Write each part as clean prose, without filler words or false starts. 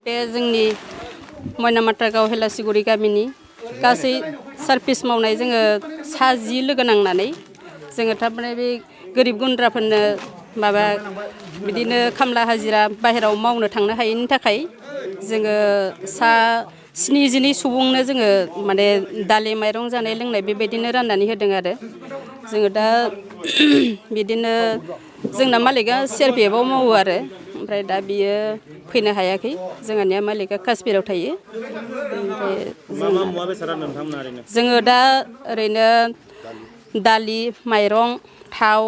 बे जोंनि मयनामाटारगाव हेलासिगुरि गामिनि गासै सार्भिस मावनाय जोङो सा 10 लोगो नांनानै जोङो थारमाने बे गोरिब गुन्द्राफोरनो माबा बिदिनो खामला हाजिरा बाहेराव मावनो थांनो हायैनि थाखाय जोङो सा 70 सुबुंनो जोङो माने दालि माइरं जानाय लोंनाय बेबायदिनो राननानै होदों आरो जोङो दा बिदिनो जोंना मालिका CRPFआव मावो आरो ओमफ्राय दा बियो फैनो हायाखै जोंहानिया मालिका काश्मीराव थायो ओमफ्राय जोङो दा ओरैनो दालि माइरं थाव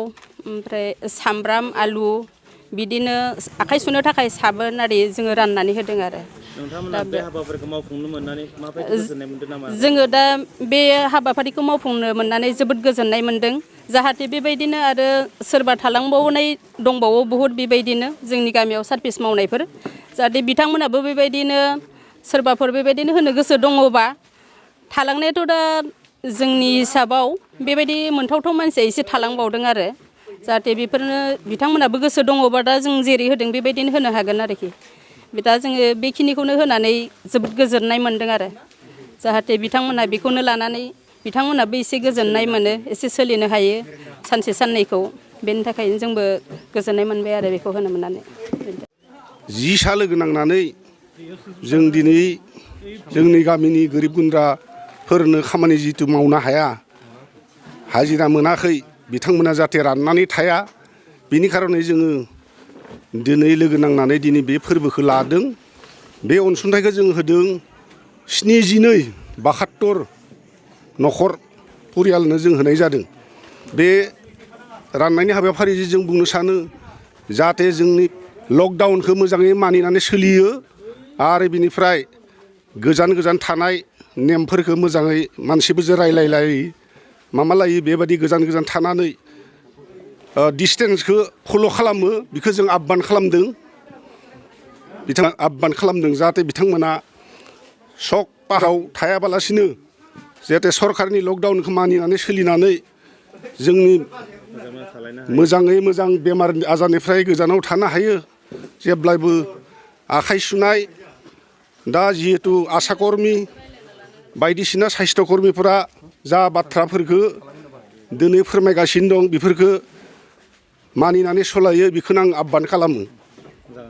ओमफ्राय सामब्राम आलु बिदिनो आखाइ सुनो थाखाय साबोन आरि जोङो राननानै होदों आरो नोंथांमोना बे हाबाफारिखौ मावफुंनो मोननानै माबायदि गोजोननाय मोनदों नामा? जोङो दा बे हाबाफारिखौ मावफुंनो मोननानै जोबोद गोजोननाय मोनदों जाहाथे बेबायदिनो आरो सोरबा थालांबावनाय दंबावो बहुद बेबायदिनो जोंनि गामियाव सार्भिस मावनायफोर जाहाथे बिथांमोनाबो बेबायदिनो सोरबाफोर बेबायदिनो होनो गोसो दङबा थालांनायाथ' दा जोंनि हिसाबाव बेबायदि मोनथावथाव मानसिया एसे थालांबावदों आरो जाहाथे बेफोरनो बिथांमोनाबो गोसो दङबा दा जों जेरै होदों बेबायदिनो होनो हागोन आरोखि दा जोङो बेखिनिखौनो होनानै जोबोद गोजोननाय मोनदों आरो जाहाथे बिथांमोना बेखौनो लानानै बिथांमोनाबो एसे गोजोननाय मोनो एसे सोलिनो हायो सानसे साननैखौ बेनि थाखायनो जोंबो गोजोननाय मोनबाय आरो बेखौ होनो मोननानै 10 सा लोगो नांनानै जों दिनै जोंनि गामिनि गोरिब गुन्द्राफोरनो खामानि जिथु मावनो हाया हाजिरा मोनाखै बिथांमोना जाहाथे राननानै थाया बेनि खारनै जोङो दिनै लोगो नांनानै दिनै बे फोरबोखौ लादों बे अनसुंथाइखौ जों होदों 72 न'खर परियालनो जों होनाय जादों बे राननायनि हाबाफारिजों जों बुंनो सानो जाहाथे जोंनि लकडाउनखौ मोजाङै मानिनानै सोलियो आरो बिनिफ्राय गोजान गोजान थानाय नेमफोरखौ मोजाङै मानसिफोरजों रायलायलायो मामा लायो बेबायदि गोजान गोजान थानानै डिसटेन्सखौ फल' खालामो बेखौ जों आह्वान खालामदों बिथाङा आह्वान खालामदों जाहाथे बिथांमोना सक पाहाराव थायाबालासिनो जाहाथे सरकारनि लकडाउनखौ मानिनानै सोलिनानै जोंनि मोजाङै मोजां बेमार आजारनिफ्राय गोजानाव थानो हायो जेब्लायबो आखाइ सुनाय दा जिहेतु आसा कर्मि बायदिसिना साइस्थ' कर्मिफोरा जा बाथ्राफोरखौ दिनै फोरमायगासिनो दं बेफोरखौ मानिनानै सलायो बेखौनो आं आह्वान खालामो।